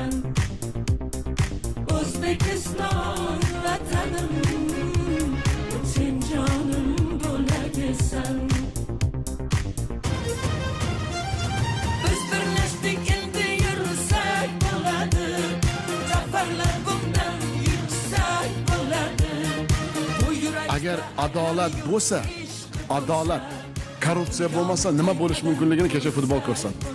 bo'lagisan. O'zbekiston vatanim, sen jonim bo'lagisan. Biz birlashdik, endi yursak bo'ladi. Zafarlar bundan yuksak bo'ladi. Bu yurakda Agar adolat bo'lsa, adolat, korrupsiya bo'lmasa, nima bo'lishi mumkinligini kecha futbol ko'rsatdi.